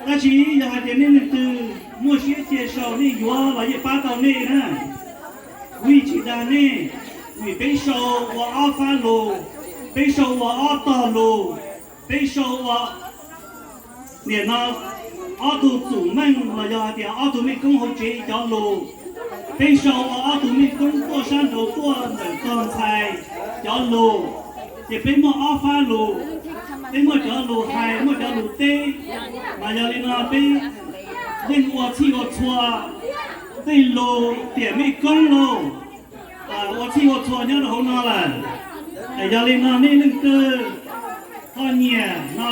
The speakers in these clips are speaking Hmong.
Tab sis yog hais tias nej leej twg muaj siab cia sau nej yuav los yeej pab tau nej na. Kuv yeej tsis dag nej, vim peb sau ua ob fab lus, peb sau ua ob tog lus, peb sau ua nim no ob tug txum meej los yog hais tias ob tug mej koob hauv tsev cov lus, peb sau ua ob tug mej koob tuaj sab nraud tuaj ntawm tog ntxhais cov lus, ces peb muaj ob fab lus, peb muaj cov lus hais muaj cov lus teb. Mas yog li no peb yeej ua txhij ua txhua tej lus tiam mej koob lauj, ua txhij ua txhua nyob rau hauv no lawm. Yog li no nej leej twg ho nyiam no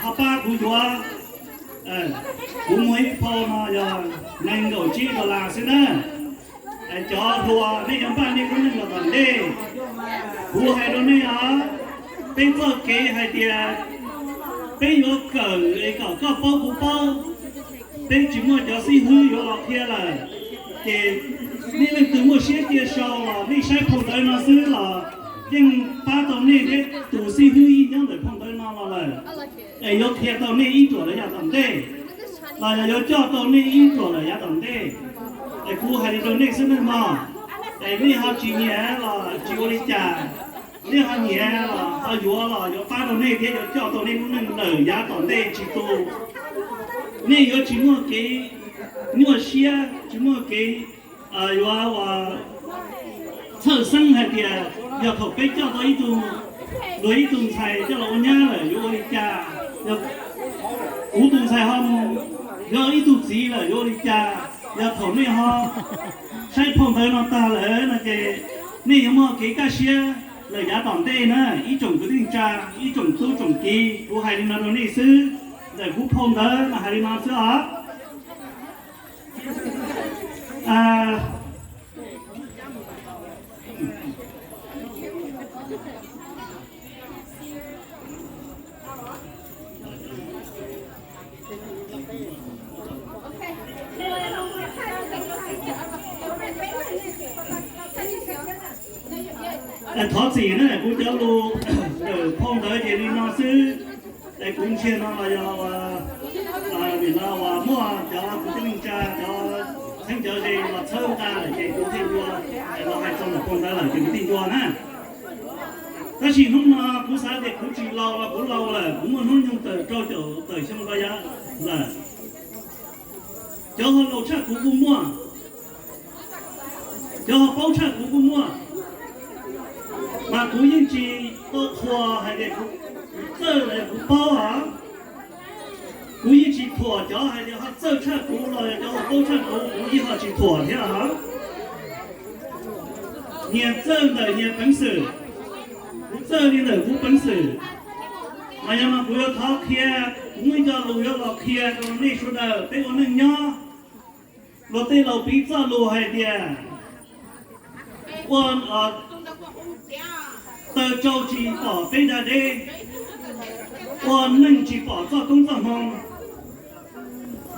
ho pab kuv yuav, kuv muag ib phau no yog nees nkaum tsib dollar xwb na. Cov hluas nej yuav npaj nej lub neej los tom ntej. Kuv hais rau nej os, peb txoj kev hais tias peb yuav kawm es kom koj paub kuv paub, peb tsis muaj cov xib hwb yuav los qhia lawm. Ces nej leej twg muaj siab cia sau los nej saib phau ntawv no xwb los yeej pab tau nej thiab, tus xib hwb yeej nyob ntawm phau ntawv no los lawm. Es yuav qhia tau nej ib ruam lawm yav tom ntej, los yog yuav coj tau nej ib ruam lawm yav tom ntej. Es kuv hais li rau nej xwb nej mog. Es nej ho tsis nyiam los tsis ua li cas, nej ho nyiam los ho yuav los yuav pab rau nej thiab yuav coj tau nej lub neej lawm yav tom ntej tsis tu. Nej yuav tsis muaj kev nyuaj siab, tsis muaj kev yuav ua txhawj xeeb hais tias yog thaum peb coj tau ib tug, luag ib tug ntxhais coj los ua nyab lawm yuav ua li cas, yog kuv tus ntxhais ho mus yog ib tug txiv lawm yuav ua li cas. Yog thaum nej ho saib phau ntawv no tag lawm no ces nej yuav muaj kev kaj siab lawm yav tom ntej na. Ib tsoom kwv tij neej tsa, ib tsoom tub tsoom kiv, kuv hais li no rau nej xwb, ntawm kuv phau ntawv mas hais li no xwb os. Thov txim na, kuv cov lus ntawm phau ntawv ces li no xwb. Es kuv ntshe no los yog nim no uas muaj cov kwv tij neej tsa, cov txheeb cov ze los txhawb nqa lawm ces kuv thiaj ua, los hais txog ntawm phau ntawv lawm ces kuv thiaj ua na. Tab sis hnub no kuv xav tias kuv tsis laus los kuv laus lawm, kuv muaj hnub nyoog tawm rau caum tawm xyoo ko yav lawm. Cov ho laus tshaj kuv kuj muaj, cov ho paub tshaj kuv kuj muaj, mas kuv yeej tsis tau qhuas hais tias kuv txawj los yog kuv paub os. Kuv yeej tsis thuam cov hais tias ho txawj tshaj kuv los yog cov ho paub tshaj kuv, kuv yeej ho tsis thuam thiab os. Nyias txawj ntawm nyias peev xwm, kuv txawj li ntawm kuv peev xwm. Mas yog no kuv yuav thov qhia, kuv muaj ib co lus yuav los qhia rau nej sawv daws peb ua neej nyob. Luag tej laus piv txoj lus hais tias ua taw tsau tsis pom peb da deb, ua neej tsis pom txoj koob txoj hmoo.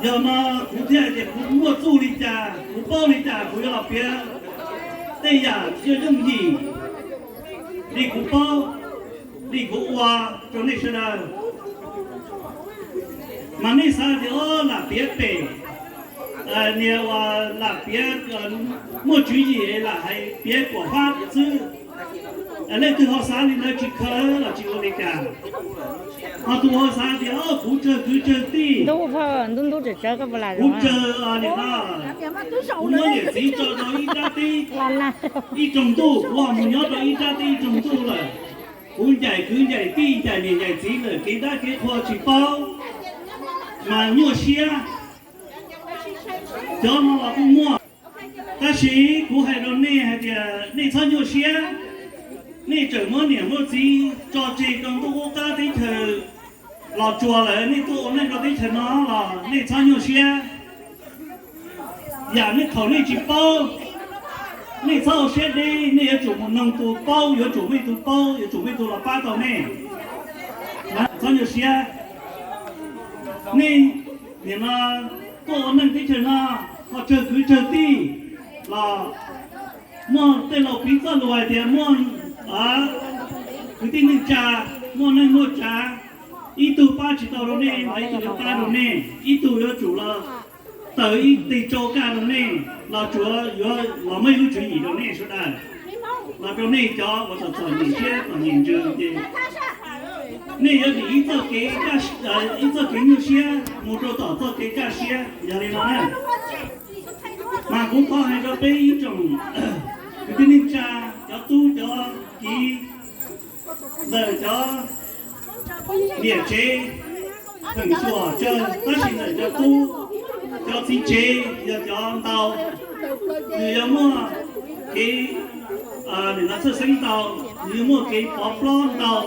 Yog no kuv thiaj hais tias kuv muaj txuj li cas, kuv paub li cas kuv yuav los piav tej yam yooj yooj yim li kuv paub, li kuv ua rau nej sawv daws. Mas nej xav tias o lam piav pem, niag uas lam piav muaj tswv yim lam hais piav kuam fab xwb. Leej twg ho xav li ntawd tsis khaws los tsis ua li cas. Ho tus ho xav tias o kuv tsawg kwv tsawg tij, kuv tsawg li no, kuv muab niam txiv tso rau ib rab teb ib tsoom ntuj, kuv ho mus nyob rau ib rab teb ib tsoom ntuj lawm. Kuv ncaim kwv ncaim tij ncaim niam ncaim txiv lawm, kev dab kev qhua tsis paub, mas nyuaj siab. Cov no los kuj muaj. Tab sis kuv hais rau nej hais tias nej txhob nyuaj siab. Nej tseem muab niam muab txiv tso tseg rau ntuj qub qab teb chaws los tsuas lawm, nej tuaj ua neej rau teb chaws no los nej txhob nyuaj siab. Yam nej thaum nej tsis paub, nej txhob ua siab deb, nej yuav tsum mus noog tus paub, yuav tsum muaj ib tug paub, yuav tsum muaj ib tug los pab tau nej. Txhob nyuaj siab. Nej nim no tuaj ua neej teb chaws no, ho tsawg kwv tsawg tij los muaj tej laus piv txoj lus hais tias muaj kwv tij neej tsa, muaj neej muaj tsav, ib tug pab tsis tau rau nej los ib tug yuav pab rau nej, ib tug yuav tsum los taws ib teg tsau kaj rau nej, los tsuav yuav los muaj ib lub tswv yim rau nej sawv daws, los rau nej cov uas txom txom nyem siab txom nyem ntsws ces nej yuav dim ib txoj kev, ib txoj kev nyuaj siab mus rau tom txoj kev kaj siab. Yog li no na, mas kuv thov hais rau peb ib tsoom kwv tij neej tsa, cov tub cov kiv, ntawm cov niam tsev feem xyuam tsawg, tab sis ntawm cov tub, cov txiv tsev yog cov ntau, nws yuav muaj kev, nws txhawj xeeb ntau, nws yuav muaj kev pov plob ntau,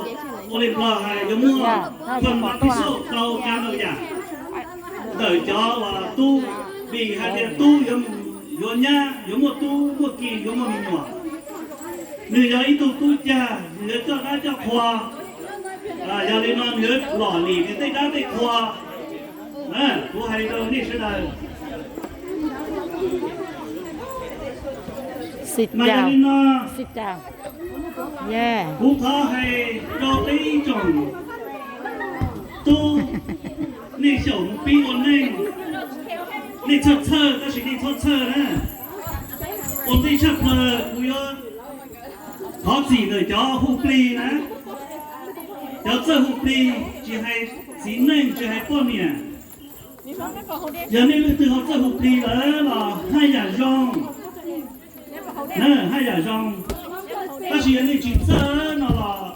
ua li Nplog hais yuav muaj pheej ma pib xauj ntau cab ntau yam ntawm cov uas tub, vim hais tias tub yuav, yuav nyab, yuav muaj tub muaj ki, yuav muaj me nyuam. Nws yog ib tug tub cag, nws yuav coj dab coj qhua, yog li no nws yuav lom lim nws tej dab tej qhua. Kuv hais rau nej sawv daws. Mas yog li no, kuv thov hais rau peb ib tsoom tub, nej xyaum mus pib ua neej, nej txhawj txhawj tab sis nej txhob txhawj na. Ua ntej tshaj plaws kuv yuav thov txim ntawm cov hu plig na. Cov txawj hu plig, tsis hais txiv neej tsis hais poj niam, yog nej leej twg ho txawj hu plig lawm los haj yam zoo, haj yam zoo. Tab sis yog nej tsis txawj no los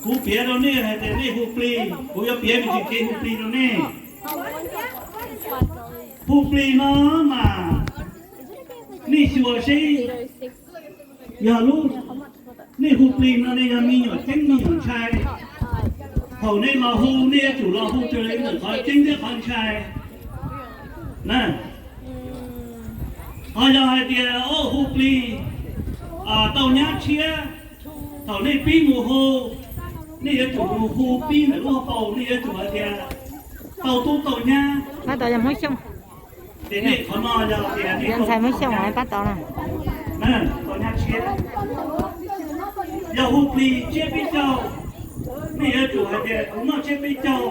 kuv piav rau nej hais tias nej hu plig, kuv yuav piav me ntsis kev hu plig rau nej. Hu plig no mas nej xyuas seb, yog lub, nej hu plig no nej yog me nyuam ceeb me nyuam ntshai, thaum nej los hu nej yuav tsum los hu raws li ntawm qhov ceeb thiab qhov ntshai na. Ho yog hais tias hu plig tau nyab tshiab, thaum nej pib mus hu, nej yuav tsum mus hu pib ntawm lub hauv paus, nej yuav tsum hais tias tau tub tau nyab. Ces nej qhov no yog tias nej tau tub tau nyab, tau nyab tshiab. Yog hu plig tsiab peb caug, nej yuav tsum hais tias kuv noj tsiab peb caug.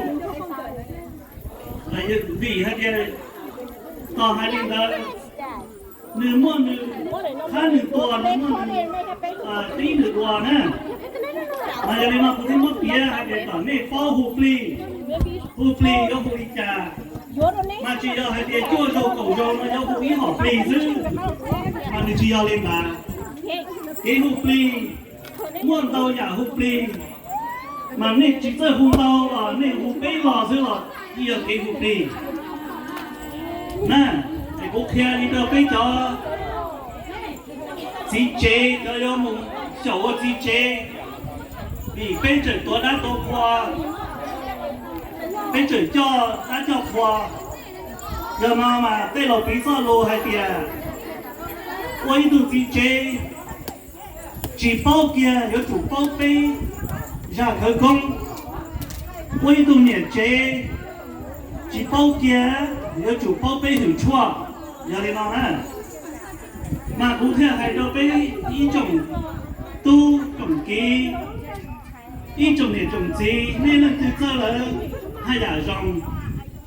Vim hais tias tos hais li ntawd, nws muaj nws, hab nws tua nws muaj nws, tib nws dua na. Mas yog li no kuv thiaj muab piav hais tias kom nej paub hu plig, hu plig yuav hu li cas. Mas tsis yog hais tias cuaj zaug kaum zaug no yuav hu ib hom plig xwb, mas nws tsis yog li ntawd. Kev hu plig muaj ntau yam hu plig, mas nej tsis txawj hu ntau los nej hu peb lo xwb los yeej yog kev hu plig na. Es kuv qhia li rau peb cov txiv tsev, cov yuav mus xyaum ua txiv tsev, vim peb tseem tuav dab tuav qhua, peb tseem coj dab coj qhua. Yog no mas tej laus piv txoj lus hais tias ua ib tug txiv tsev tsis paub kiag yuav tsum paub peb zaj khawv koob. Ua ib tug niam tsev tsis paub kiag yuav tsum paub peb hwm tshuaj. Yog li no na, mas kuv thiaj hais rau peb ib tsoom tub tsoom kiv, ib tsoom niam tsoom txiv, nej leej twg txawj lawm haj yam zoo.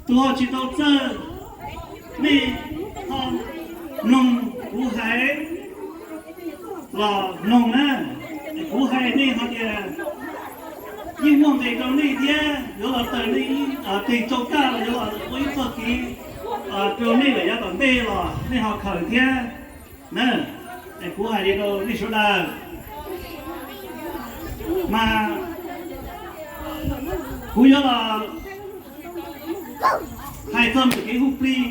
Tus ho tsis tau txawj, nej ho mloog kuv hais los mloog na. Kuv hais nej ho tias yeej muaj nqis rau nej thiab, yuav los taws nej ib teg tsau kaj los yuav los ua ib txoj kev rau nej lawm yav tom ntej los nej ho khaws thiab na. Es kuv hais li rau nej sawv daws, mas kuv yuav los hais txog ntawm kev hu plig.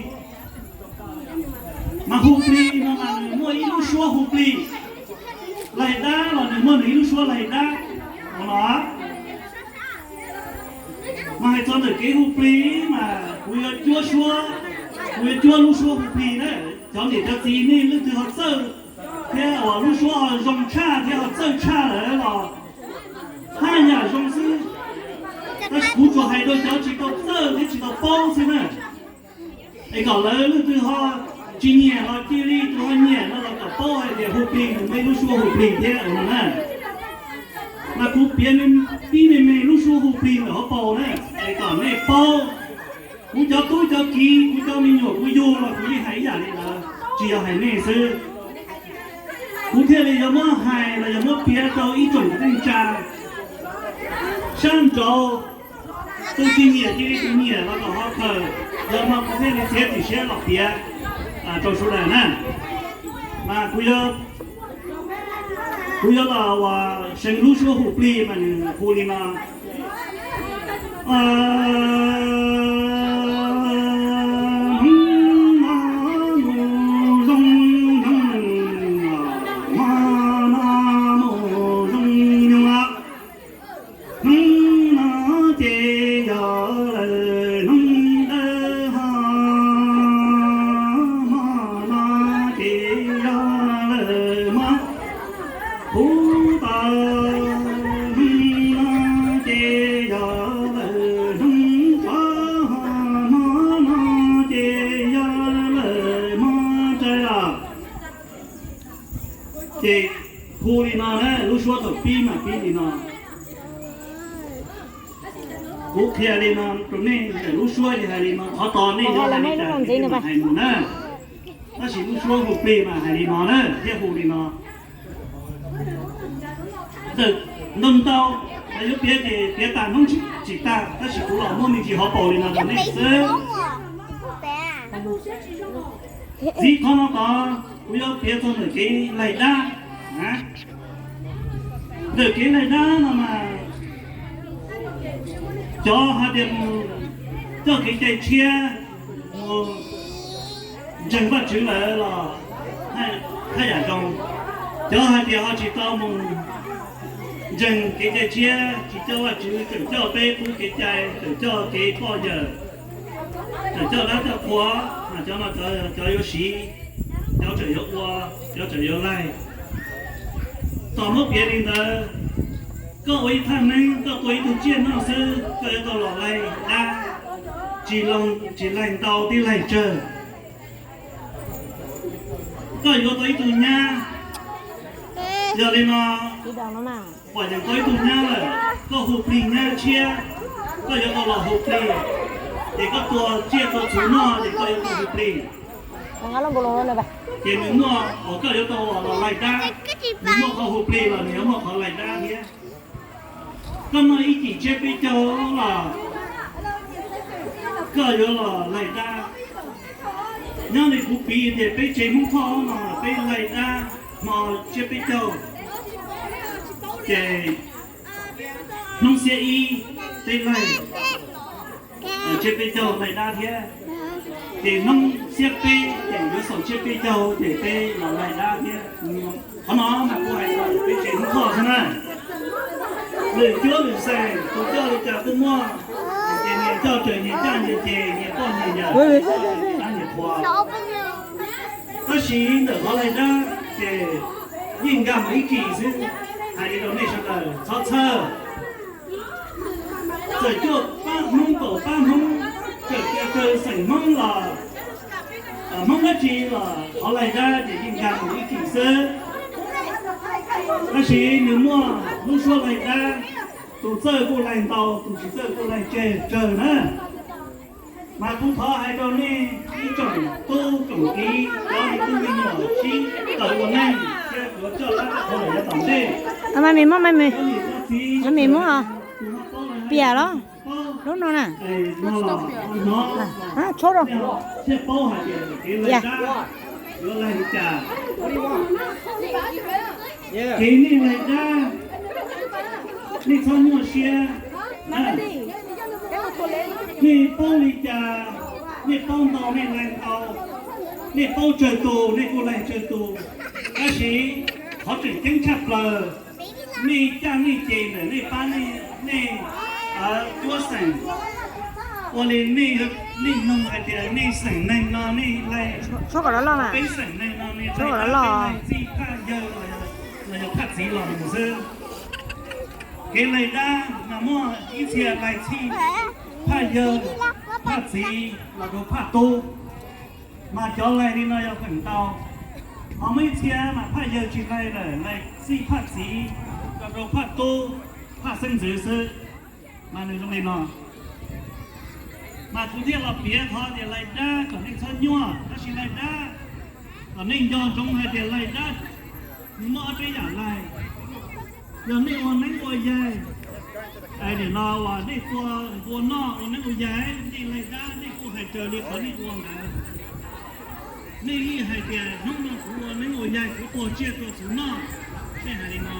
Mas hu plig no mas nws muaj ib lub suab hu plig laig dab los nws muaj nws ib lub suab laig dab no los. Mas hais txog ntawm kev hu plig mas kuv yuav cuab suab, kuv yuav cuab lub suab hu plig na. Cov niam cov txiv nej leej twg ho txawj thiab uas lub suab ho zoo tshaj thiab ho txawj tshaj lawm los haj yam zoo xwb. Tab sis kuv tsuas hais rau cov tsis tau txawj thiab tsis tau paub xwb na. Es kom lawv leej twg ho tsis nyiam los cia li, tus ho nyiam no los kom paub hais tias hu plig nws muaj ib lub suab hu plig thiab no na. Mas kuv piav pib me me lub suab hu plig ntawm hauv paus na, es kom nej paub. Kuv cov tub cov kiv, kuv cov me nyuam kuv yug los kuv yeej hais ib yam li ntawd, tsis yog hais nej xwb. Kuv thiaj li yuav muab hais los yog muab piav rau ib tsoom neej tsa sab nraud, tus tsis nyiam cia li tsis nyiam los kom ho khaws, yog no kuv thiaj li txiav txim siab los piav rau sawv daws na. Mas kuv yuav, kuv yuav los ua seev lub suab hu plig mas nws hu li no. Hnub no ces yog lawm hnub dawb ho, hmo no ces yog lawm hmo huv tod, hnub no ces yog lawm hnub tsov ho, hmo no ces yog lawm hmo rawv os. Ces hu li no na, lub suab thaum pib mas pib li no. Kuv qhia li no rau nej, lub suab yog hais li no, qhov tod nej yuav hais li cas ces nej mam hais mus na. Tab sis lub suab hu plig mas hais li no na, thiab hu li no. Ntau ntau, yuav piav ces piav tas hnub tsis tag, tab sis kuv los muab me ntsis hauv paus li no rau nej xwb. Txiv qhov no tod kuv yuav piav txog ntawm kev laig dab. Ntawm kev laig dab no mas cov hais tias mus coj kev cai tshiab, mus ntseeg Vajtswv lawm los haj yam zoo. Cov hais tias ho tsis tau mus ntseeg kev cai tshiab, tsis coj Vajtswv, tseem coj peb qub kev cai, tseem coj kev poj yawm, tseem coj dab coj qhua, mas cov no cov yuav siv, cov tseem yuav ua, cov tseem yuav laig. Txawm muab piav li ntawd, koj ua ib thaj neeb, koj tua ib tug tsiaj noj xwb, koj yuav tau los laig dab, tsis laig ntau tib laig tsawg. Koj yuav tau ib tug nyab, yog li no, kuv yeej tau ib tug nyab lawm, koj hu plig nyab tshiab, koj yuav tau los hu plig, ces koj tua tsiaj tua txhuv noj ces koj yuav tau hu plig. Ces nws muaj, koj yuav tau los laig dab, nws muaj qhov hu plig los nws yuav muaj qhov laig dab thiab. Koj noj ib cim tsiab peb caug los koj yuav los laig dab. Nyob li kuv piv tias peb tsev Hmoob Thoj no peb laig dab hmo tsiab peb caug, ces hnub xiab ib peb laig tsiab peb caug laig dab thiab, ces hnub xiab peb ces yuav xaus tsiab peb caug ces peb los laig dab thiab. Qhov no mas kuv hais txog peb tsev Hmoob Thoj xwb na. Lwm cuab lwm xeem tus coj li cas kuj muaj, ces nyias coj raws nyias caj nyias ces, nyias poj nyias yawm, nyias qhua. Tab sis ntawm qhov laig dab ces yeej nkag mus ib cim xwb, hais li rau nej sawv daws txhob txhawj. Txawm cuaj pab Hmoob kaum pab Hmoob, txawm tias txawg xeem Hmoob los, Hmoob dab tsi los qhov laig dab ces yeej nkag mus ib cim xwb. Tab sis nws muaj lub suab laig dab, tus txawj kuj laig ntau, tus tsis txawj kuj laig tsawg na. Mas kuv thov hais rau nej ib tsoom tub tsoom kiv, cov me tub me nyuam sib tawm ua neej thiab yuav coj dab coj qhua lawm yav tom ntej. Mas mim muab, mas mim muab, piam los lub no na. Thiaj paub hais tias kev laig dab yuav laig li cas. Kev nej laig dab, nej txhob nyuaj siab. Nej paub li cas, nej paub ntau nej laig ntau, nej paub tsawg tus nej kuj laig tsawg tus. Tab sis qhov tseem ceeb tshaj plaws, nej caj nej ces ntawm nej pab nej, nej cuab xeem, ua li nej, nej nug hais tias nej xeem neeg no nej laig, peb xeem neeg no nej laig dab, nej laig txij phaj yawg los yog phaj txiv los mus xwb. Kev laig dab mas muaj ib txhia laig txij phaj yawg, phaj txiv los rau phaj tub. Mas cov laig li no yog feem ntau. Ho muaj ib txhia mas phaj yawg tsis laig lawm, laig txij phaj txiv los rau phaj tub, phaj xeeb ntxwv xwb. Mas nws zoo li no, mas kuv thiaj los piav qhov tias laig dab kom nej txhob nyuaj, tab sis laig dab kom nej nco ntsoov hais tias laig dab nws muaj ob peb yam laig. Yog nej ua neeb ua yaig, nim no uas nej tua npua noj ua neeb ua yaig, nej laig dab nej kuj hais raws li qhov nej ua ntawd. Nej yeej hais tias hnub no kuv ua neeb ua yaig kuv tua tsiaj tua txhuv noj, nej hais li no.